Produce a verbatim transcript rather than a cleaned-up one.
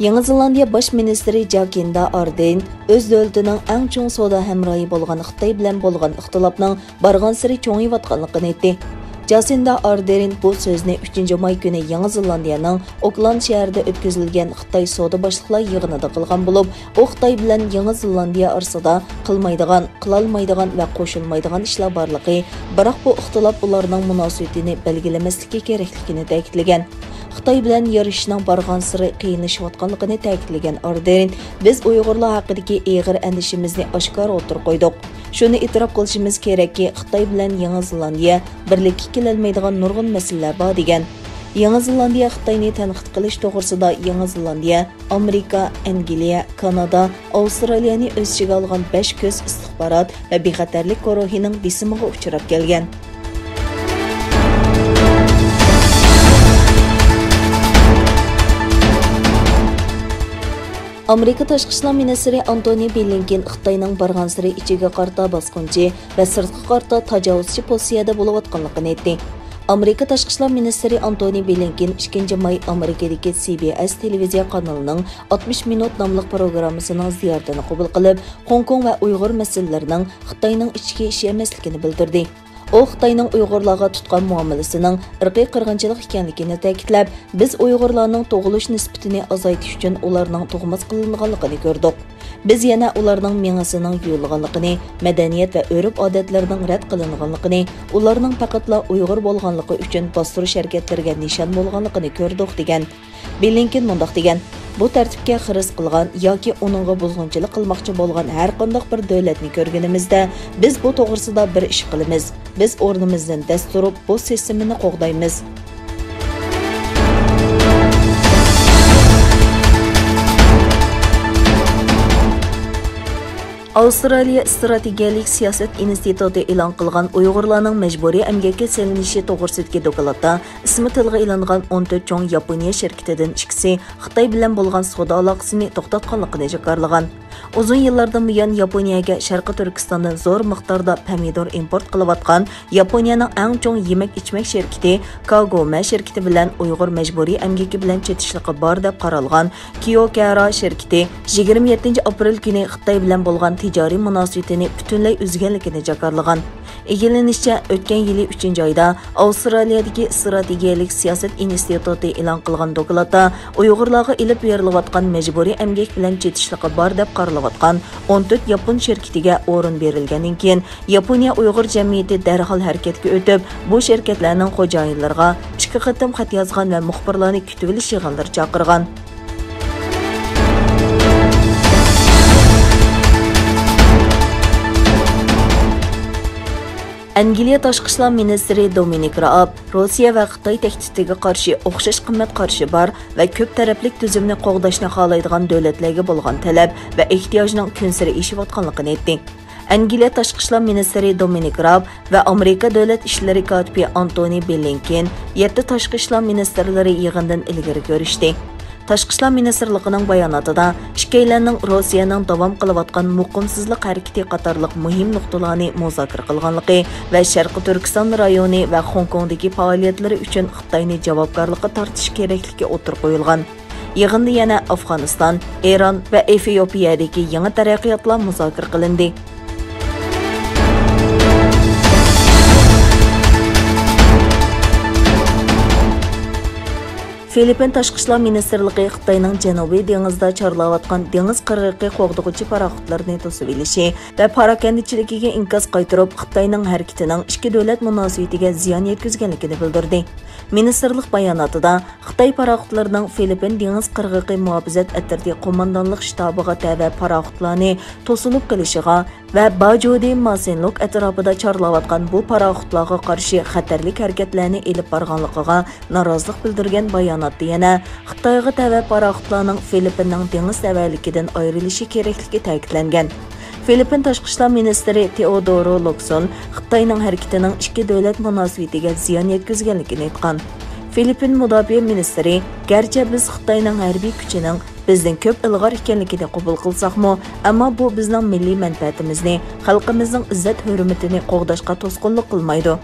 يېڭى زېلاندىيە باش مىنىستىرى جاكىندا ئاردېرن ئۆز دۆلىتىنىڭ ئەڭ چوڭ سودا ھەمراھى بولغان خىتاي بىلەن بولغان ئىختىلاپنىڭ بارغانسېرى چوڭىيىۋاتقانلىقىنى ئېيتتى. جاسىندا ئاردېرن بۇ سۆزنى ئۈچىنچى ماي كۈنى يېڭى زېلاندىيەنىڭ ئوكلاند شەھىرىدە ئۆتكۈزۈلگەن خىتاي سودا باشلىقلار يىغىنىدا قىلغان بولۇپ، ئۇ خىتاي بىلەن يېڭى زېلاندىيە ئارىسىدا قىلمايدىغان، قىلالمايدىغان ۋە قوشۇلمايدىغان ئىشلار بارلىقى، بىراق بۇ ئىختىلاپ ئۇلارنىڭ مۇناسىۋىتىنى بەلگىلىمەسلىكى كېرەكلىكىنى تەكىتلىگەن. خىتاي بىلەن يارىشىشنىڭ بارغانسېرى قىيىنلىشىۋاتقانلىقىنى تەكىتلىگەن ئاردېرن، بىز ئۇيغۇرلار ھەققىدىكى ئېغىر ئەندىشىمىزنى ئاشكارا ئوتتۇرىغا قويدۇق. شۇنى ئېتىراپ قىلىشىمىز كېرەككى، خىتاي بىلەن يېڭى زېلاندىيە بىرلىككە كېلەلمەيدىغان نۇرغۇن مەسىلىلەر بار، دېگەن. يېڭى زېلاندىيە خىتاينى تەنقىد قىلىش توغرىسىدا يېڭى زېلاندىيە، ئامېرىكا، ئەنگلىيە، كانادا، ئاۋسترالىيەنى ئۆز ئىچىگە ئالغان بەش كۆز ئىستىخبارات ۋە بىخەتەرلىك گۇرۇھىنىڭ بېسىمىغا ئۇچراپ كەلگەن. ئامېرىكا تاشقى ئىشلار مىنىستىرى ئانتونى بلىنكېن خىتاينىڭ بارغانسېرى ئىچىگە قارىتا باسقۇنچى ۋە سىرتقا قارىتا تاجاۋۇزچى پوزىتسىيەدە بولۇۋاتقانلىقىنى ئېيتتى. ئامېرىكا تاشقى ئىشلار مىنىستىرى ئانتونى بلىنكېن ئىككىنچى ماي ئامېرىكىدىكى سى بى ئېس تېلېۋىزىيە قانىلىنىڭ ئاتمىش مىنۇت ناملىق پروگراممىسىنىڭ زىيارىتىنى قوبۇل قىلىپ، خوڭكوڭ ۋە ئۇيغۇر مەسىلىلىرىنىڭ خىتاينىڭ ئىچكى ئىشى ئەمەسلىكىنى بىلدۈردى. ئۇ خىتاينىڭ ئۇيغۇرلارغا تۇتقان مۇئامىلىسىنىڭ ئىرقىي قىرغىنچىلىق ئىكەنلىكىنى تەكىتلەپ، بىز ئۇيغۇرلارنىڭ تۇغۇلۇش نىسبىتىنى ئازايتىش ئۈچۈن ئۇلارنىڭ تۇغماس قىلىنغانلىقىنى كۆردۇق. بىز يەنە ئۇلارنىڭ مېڭىسىنىڭ يۇيۇلغانلىقىنى، مەدەنىيەت ۋە ئۆرپ-ئادەتلىرىنىڭ رەت قىلىنغانلىقىنى، ئۇلارنىڭ پەقەتلا ئۇيغۇر بولغانلىقى ئۈچۈن باستۇرۇش ھەرىكەتلىرىگە نىشان بولغانلىقىنى كۆردۇق، دېگەن. بلىنكېن مۇنداق دېگەن، بۇ تەرتىپكە خىرىس قىلغان ياكى ئۇنىڭغا بۇزغۇنچىلىق قىلماقچى بولغان ھەر قانداق بىر دۆلەتنى كۆرگىنىمىزدە، بىز بۇ توغرىسىدا بىر ئىش قىلىمىز. بىز ئورنىمىزدىن دەس تۇرۇپ، بۇ سىستېمىنى قوغدايمىز. ئاۋسترالىيە ئىستراتېگىيەلىك سىياسەت ئىنستىتۇتى ئېلان قىلغان ئۇيغۇرلارنىڭ مەجبۇرىي ئەمگەككە سېلىنىشى توغرىسىدىكى دوكلاتتا ئىسمى تىلغا ئېلىنغان ئون تۆت چوڭ ياپونىيە شىركىتىدىن ئىككىسى خىتاي بىلەن بولغان سودا ئالاقىسىنى توختاتقانلىقىنى جاكارلىغان. ئۇزۇن يىللاردىن بۇيان ياپونىيەگە شەرقىي تۈركىستاندىن زور مىقداردا پەمىدۇر ئىمپورت قىلىۋاتقان ياپونىيەنىڭ ئەڭ چوڭ يېمەك-ئىچمەك شىركىتى كاگومە شىركىتى بىلەن ئۇيغۇر مەجبۇرىي ئەمگىكى بىلەن چېتىشلىقى بار دەپ قارالغان كىيوكەرا شىركىتى يىگىرمە يەتتىنچى ئاپرېل كۈنى خىتاي بىلەن بولغان تىجارىي مۇناسىۋىتىنى پۈتۈنلەي ئۈزگەنلىكىنى جاكارلىغان. ئىگىلىنىشىچە، ئۆتكەن يىلى ئۈچىنچى ئايدا ئاۋسترالىيەدىكى ئىستراتېگىيەلىك سىياسەت ئىنستىتۇتى ئېلان قىلغان دوكلاتتا ئۇيغۇرلارغا ئېلىپ بېرىلىۋاتقان مەجبۇرىي ئەمگەك بىلەن چېتىشلىقى بار دەپ قارىلىۋاتقان ئون تۆت ياپون شىركىتىگە ئورۇن بېرىلگەندىن كېيىن، ياپونىيە ئۇيغۇر جەمئىيىتى دەرھال ھەرىكەتكە ئۆتۈپ، بۇ شىركەتلەرنىڭ خوجايىنلىرىغا ئىككى قېتىم خەت يازغان ۋە مۇخبىرلارنى كۈتۈۋېلىش يىغىنلىرى چاقىرغان. ئەنگلىيە تاشقى ئىشلار مىنىستىرى دومىنىك رائاب روسىيە ۋە خىتاي تەھدىتىگە قارشى ئوخشاش قىممەت قارىشى بار ۋە كۆپ تەرەپلىك تۈزۈمنى قوغداشنى خالايدىغان دۆلەتلەرگە بولغان تەلەپ ۋە ئېھتىياجنىڭ كۈنسېرى ئېشىۋاتقانلىقىنى ئېيتتى. ئەنگلىيە تاشقى ئىشلار مىنىستىرى دومىنىك راب ۋە ئامېرىكا دۆلەت ئىشلىرى كاتىپى ئانتونى بلىنكېن يەتتە تاشقى ئىشلار مىنىستىرلىرى يىغىندىن ئىلگىرى كۆرۈشتى. تاشقى ئىشلار مىنىستىرلىقىنىڭ باياناتىدا ئىككىيلەننىڭ روسىيەنىڭ داۋام قىلىۋاتقان مۇقىمسىزلىق ھەرىكىتى قاتارلىق مۇھىم نۇقتىلارنى مۇزاكىرە قىلغانلىقى ۋە شەرقىي تۈركىستان رايونى ۋە خوڭكوڭدىكى پائالىيەتلىرى ئۈچۈن خىتاينى جاۋابكارلىققا تارتىش كېرەكلىكى ئوتتۇرىغا قويۇلغان. يىغىندا يەنە ئافغانىستان، ئىران ۋە ئېفىئوپىيەدىكى يېڭى تەرەققىياتلار مۇزاكىرە قىلىندى. فىلىپپىن تاشقى ئىشلار مىنىستىرلىقى خىتاينىڭ جەنۇبىي دېڭىزدا چارلاۋاتقان دېڭىز قىرغىقى قوغدىغۇچى پاراخوتلىرىنى توسۇۋېلىشى ۋە پاراكەندىچىلىكىگە ئىنكاس قايتۇرۇپ، خىتاينىڭ ھەرىكىتىنىڭ ئىككى دۆلەت مۇناسىۋىتىگە زىيان يەتكۈزگەنلىكىنى بىلدۈردى. مىنىستىرلىق باياناتىدا، خىتاي پاراخوتلىرىنىڭ فىلىپپىن دېڭىز قىرغىقى مۇھاپىزەت ئەترىتى قوماندانلىق شتابىغا تەۋە پاراخوتلارنى توسۇلۇپ قېلىشىغا ۋە باجۇدى ماسىنلوك ئەتراپىدا چارلاۋاتقان بۇ پاراخوتلارغا قارشى خەتەرلىك ھەرىكەتلەرنى ئېلىپ بارغانلىقىغا نارازىلىق بىلدۈرگەن باياناتتا يەنە خىتايغا تەۋە پاراخوتلارنىڭ فىلىپپىننىڭ دېڭىز تەۋەلىكىدىن ئايرىلىشى كېرەكلىكى تەكىتلەنگەن. فىلىپپىن تاشقى ئىشلار مىنىستىرى تېئودورو لوكسون خىتاينىڭ ھەرىكىتىنىڭ ئىككى دۆلەت مۇناسىۋىتىگە زىيان يەتكۈزگەنلىكىنى ئېيتقان. فىلىپپىن مۇداپىئە مىنىستىرى، گەرچە بىز خىتاينىڭ ھەربىي كۈچىنىڭ بىزدىن كۆپ ئىلغار ئىكەنلىكىنى قوبۇل قىلساقمۇ، ئەمما بۇ بىزنىڭ مىللىي مەنپەئەتىمىزنى، خەلقىمىزنىڭ ئىززەت-ھۆرمىتىنى قوغداشقا توسقۇنلۇق قىلمايدۇ.